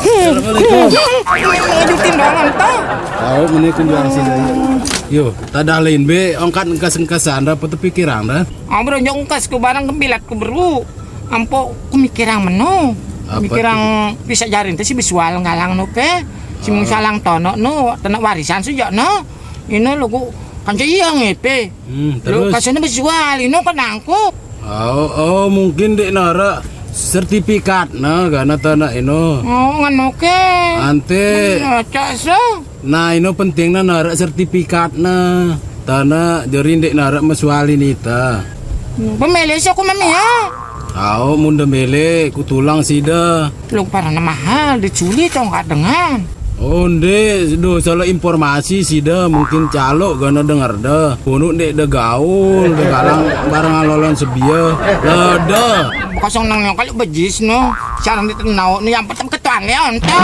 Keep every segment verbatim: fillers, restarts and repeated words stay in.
Assalamualaikum. Ini ditimbangan, toh. Tahu, meni kunjungan sini. Yo, tadah lain be, ongkat engkas-engkasan dah, apa tepikiran dah? Ah, bro, nyok engkas ku barang kembilat ku beru. Ampo ku mikirang meno. Apa mikirang tu? Bisa jarin te si besual ngalang no pe. Si mung salang tono no, tenek warisan sejak no. Ino lo ku kanca iya ngepe. Hmm, lo terus? Kasane besual, ino kan nangkuk. Oh, oh, mungkin dek narak sertifikat nah, karena tanak ino. Oh, ngano ke? Ante. Nah, cak so. Nah, ino penting nah narak sertifikat nah. Tanak jari dek narak mesuali nita. Pemele si aku mami ya. Au, munda mele, ku tulang sida. Lo parana mahal, diculi tong kak dengan. Onde, do salah informasi sida, mungkin calok gana dengar dah. Kono dek de gaul, de galang barang alolon sebia. Lada. Kosong nang nyong kalau bejis no. Sarang di tenau no yang pertama ketuan Leon to.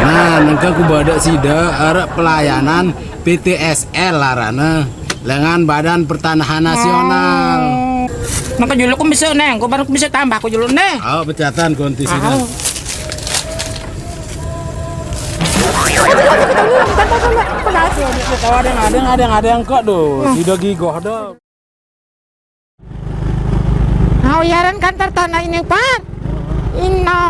Nah, nengka ku badak sida, arak pelayanan P T S L larana. Lengan Badan Pertanahan Nasional. Oh. Maka julu ku bisa neng, ku baru ku bisa tambah ku julu neng. Oh, pecatan konti sida. Oh. Tahu ada yang, ada yang, ada yang, ada yang kok do. Sida gigoh dah. Au yaran kantor tanah ini, Pak. Ino.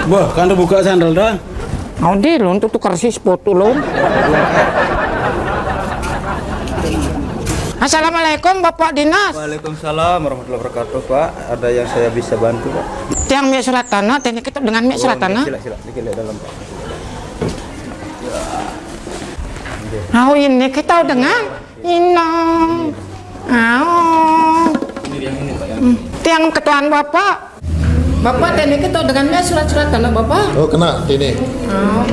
Bah, kan buka sandal dah. Au di lun tu tukar si sepatu lun. Assalamualaikum, Bapak Dinas. Waalaikumsalam warahmatullahi wabarakatuh, Pak. Ada yang saya bisa bantu, Pak? Tiang miak surat tanah, tiang kita dengan miak surat tanah. Oh, sila, sila, dikit lihat dalam, Pak. Au ini kita dengan ino. Au. Hmm, tiang ketuan Bapak. Bapak, tiang kita dengan miak surat-surat tanah Bapak. Oh, kena ini. Au.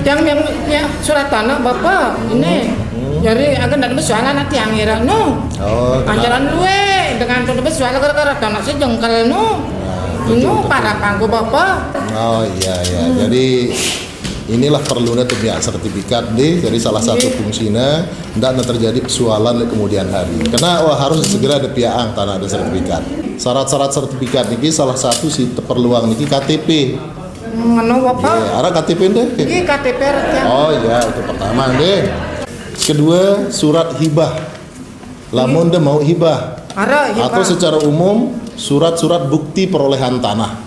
Tiang yang miak surat tanah Bapak ini. Hmm. Jadi agak ndak ada soalan tiang ira no. Oh, kena. Anjaran luwe dengan tu soal gara-gara tanah sejengkal no. Nah, ino betul, betul. Parah kanggo Bapak. Oh, iya, iya. Hmm. Jadi inilah perlunya tu miak sertifikat deh. Jadi salah satu fungsina ndak na terjadi persoalan di kemudian hari. Kena wah harus segera ada piaang tanah ada sertifikat. Syarat-syarat sertifikat niki salah satu si teperluang niki K T P. Mano Bapak? Iya, ada K T P deh. Iya, K T P ada. Oh iya, itu pertama deh. Kedua, surat hibah. Lamun de mau hibah. Ada hibah. Atau secara umum surat-surat bukti perolehan tanah.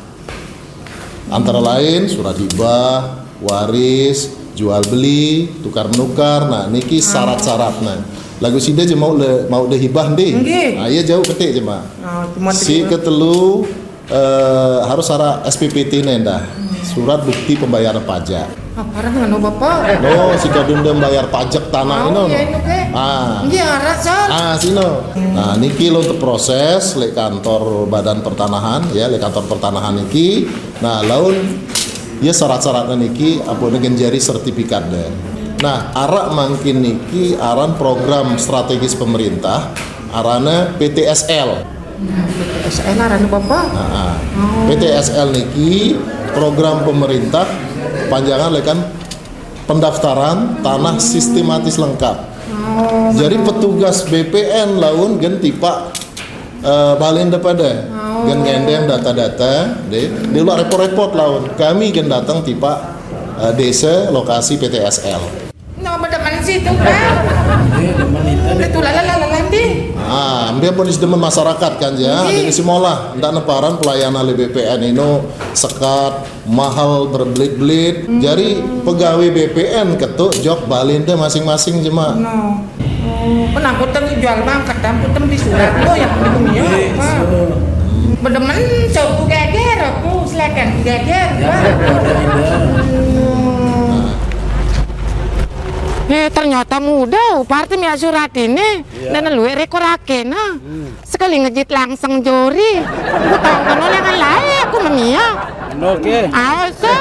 Antara lain surat hibah, waris, jual beli, tukar menukar. Nah, niki syarat-syaratnya. Lagu sida je mau le, mau de hibah ndi. Nggih. Nah, iya jauh ketik je, Mak. Nah, cuma si tiga. Ketelu, eh, harus ada S P P T ne dah. Surat bukti pembayaran pajak. Ah, parah ngano Bapak? No, si kadun de bayar pajak tanah ino. Iya, ino ke. Ah. Iya, rasa. Ah, sino. Nah, niki lo terproses lek kantor Badan Pertanahan, ya, lek kantor pertanahan niki. Nah, laun ya syarat-syaratnya niki apa ne genjari sertifikat deh. Nah, arak mangkin niki aran program strategis pemerintah, arane P T S L. Nah, P T S L arane Bapak? Nah, oh. P T S L niki program pemerintah panjangan lekan pendaftaran tanah sistematis lengkap. Oh. Jadi petugas B P N laun gen tipak, eh, balen depada. Oh. Gen ngendeng data-data, deh. Di luar repot-repot laun. Kami gen datang tipak, eh, desa lokasi P T S L. No, bedemen situ, Pak. Iya, demen itu. Udah tuh, lala, lala, landi. Ah, dia pun demen masyarakat kan ya. Iya. Jadi semolah, ndak neparan pelayanan le B P N ino sekat, mahal, berbelit-belit. Hmm. Jadi pegawai B P N ketuk jok balinde masing-masing jema. No. Oh, kenapa teng jual bangket dan putem di surat lo yang di dunia. Iya, Pak. Bedemen, so, ku geger, aku selekan ku geger, ya, Pak. Ada, ada. Hmm. Eh, ternyata mudah, Pak Arti miak surat ini. Iya. Dan luwe rekor ake, nah. Hmm. Sekali ngejit langseng jori. Ku tahu kan oleh ngan lae aku memia. Oke. Awas, eh.